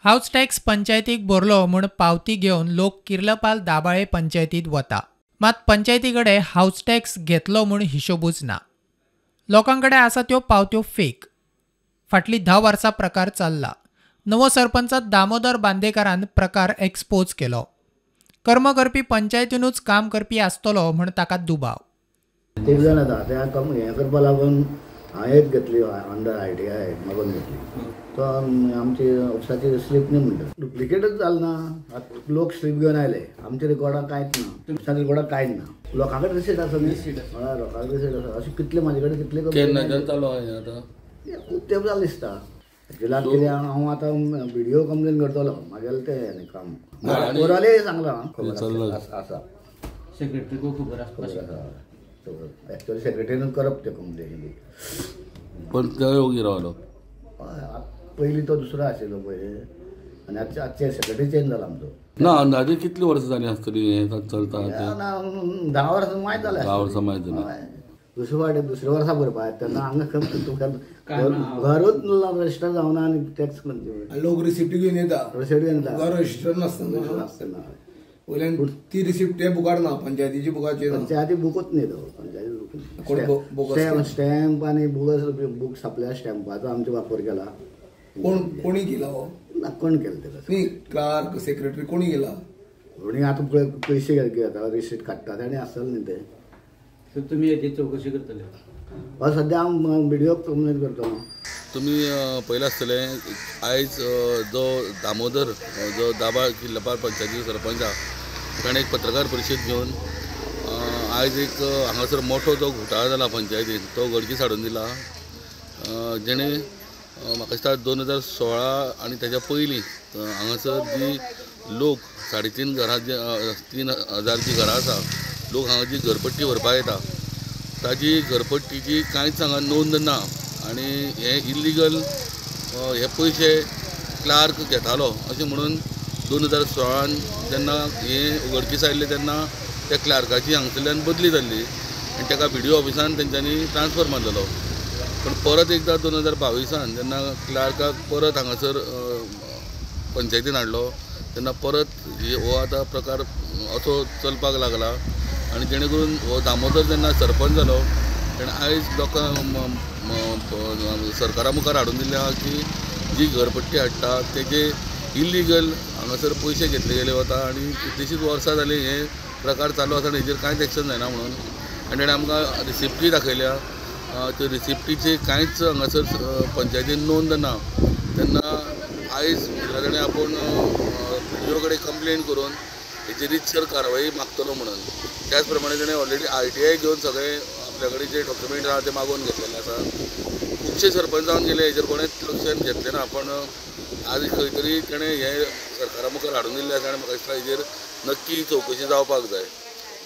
हावस tax पंचायतीक भरलो म्हूण पावती घेवन लोक किर्लपाल दाबाळे पंचायतीत वता, मात पंचायती कडेन हावस टॅक्स घेतलो म्हूण हिशोबूच ना. लोकां कडेन आसा त्यो पावत्यो फेक. फाटलीं 10 वर्सां प्रकार चल्ला. नवो सरपंच दामोदर बांदेकारान प्रकार एक्सपोज केलो. कर्म करपी पंचायतीनूच काम करपी आसतलो म्हूण ताका दुबाव. खूब जाण येता ते हें करपा लागून हांवें एक घेतली अंडर ITI मागून घेतली, तो आमची ऑफिसाची स्लीप न्ही म्हणटा, डुप्लिकेटच जालें ना. लोक स्लीप घेवन आयले, आमच्या रिकॉर्डाक कांयच ना, ऑफिसाच्या रिकॉर्डाक कांयच ना. लोकां कडेन रिसीट आसा न्ही, हय लोकां कडेन रिसीट आसा. अशें कितले म्हाजे कडेन कितले खूब तेंप जालें दिसता. एक्चुअली कितें हांव आतां व्हिडियो कंप्लेन करतलो, म्हागेलें तें काम कोराले सांगलां, खबर आसा सेक्रेटरीक खबर आसा. एक्चुअली सेक्रेटरीन करप तें कंप्लेन, पण ते योगी रावलो. पयलीं तो दुसरो आशिल्लो पळय, आनी आजचे सेक्रेटरी चेंज जाला आमचो. ना अंदाजे कितली वर्सां जालीं आसतली हें चलता? ना 10 वर्सां मायत जालें. 10 वर्सां मायत जालीं. दुसरे फावटी दुसऱ्या वर्सा भरपा तेन्ना हांगा घरूच रजिस्टर जावना आनी टॅक्स म्हणजे लोक रिसिप्ट घेवन येता, रिसिप्ट घेवन येता, घर रजिस्टर नासतना वयल्यान ती रिसिप्ट ते बुकार ना, पंचायतीची बुकाचेर पंचायती बुकूच न्ही तो, पंचायती स्टॅम्प आनी बोगस बूक छापल्या, स्टॅम्पाचो आमचो वापर केला. कोण कोणी केला हो? ना कोण केलं ते न्ही, क्लार्क सेक्रेटरी कोणी केला? कोणी आतां पळय पयशे घेता रिसीट काडटा तेणी आसतलें न्ही तें. तुमी हेची चवकशी करतले? हय सद्या हांव व्हिडियो कंप्लेन करतलो. तुमी पळयलां आसतलें आयज जो दामोदर जो दाबाळ किर्लपाल पंचायतीचो सरपंच आसा ताणें एक पत्रकार परिशद घेवन आयज एक हांगासर मोठो जो घोटाळो जाला पंचायतीन तो उघडकीस हाडून दिला, जेणे म्हाका दिसता 2016 आनी तेच्या पयलीं हांगासर जी लोक 3.5 घरां 3,000 जी घरां आसा, लोक हांगा जी घरपट्टी भरपाक येता ताजी घरपट्टीची कांयच हांगा नोंद ना आनी हे इल्लिगल हे पयशे क्लार्क घेतालो अशें म्हणून 2016 जेन्ना हें उघडकीस आयिल्लें तेन्ना त्या क्लार्काची हांगसरल्यान बदली जाल्ली आनी ताका BDO ऑफिसान तेंच्यांनी ट्रान्सफर मारलेलो. पूण परत एकदां 2022 जेन्ना क्लार्काक परत हांगासर पंचायतीन हाडलो तेन्ना परत हो आतां प्रकार असो चलपाक लागला आनी जेणे करून हो दामोदर जेन्ना सरपंच जालो तेन्ना आयज लोकांक सरकारा मुखार हाडून दिल्लें आहा की जी घरपट्टी हाडटा तेजे इल्लिगल हांगासर पयशे घेतले गेले वता आनी कितलींशींच वर्सां जालीं हे प्रकार चालू आसा आनी हेजेर कांयच एक्शन जायना म्हणून. आनी ताणें आमकां रिसिप्टी दाखयल्या, त्यो रिसिप्टीची कांयच हांगासर पंचायतीन नोंद ना. तेन्ना आयज म्हणल्यार ताणें आपूण BDO कडेन कंप्लेन करून हेची रितसर कारवाई मागतलो म्हणून. त्याच प्रमाणे ताणें ऑलरेडी RTI घेवन सगळे आपल्या कडेन जे डॉक्युमेंट आहा ते मागोवन घेतलेले आसा. खुबशे सरपंच जावन गेले हेजेर कोणेंच लक्षान घेतलें ना, पण आज खंय तरी ताणें हें सरकारा मुखार हाडून दिल्लें आसा आनी म्हाका दिसता हेजेर नक्की चवकशी जावपाक जाय.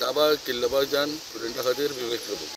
दाबाळ किर्लपालच्यान स्टुडंटा खातीर विवेक प्रभू.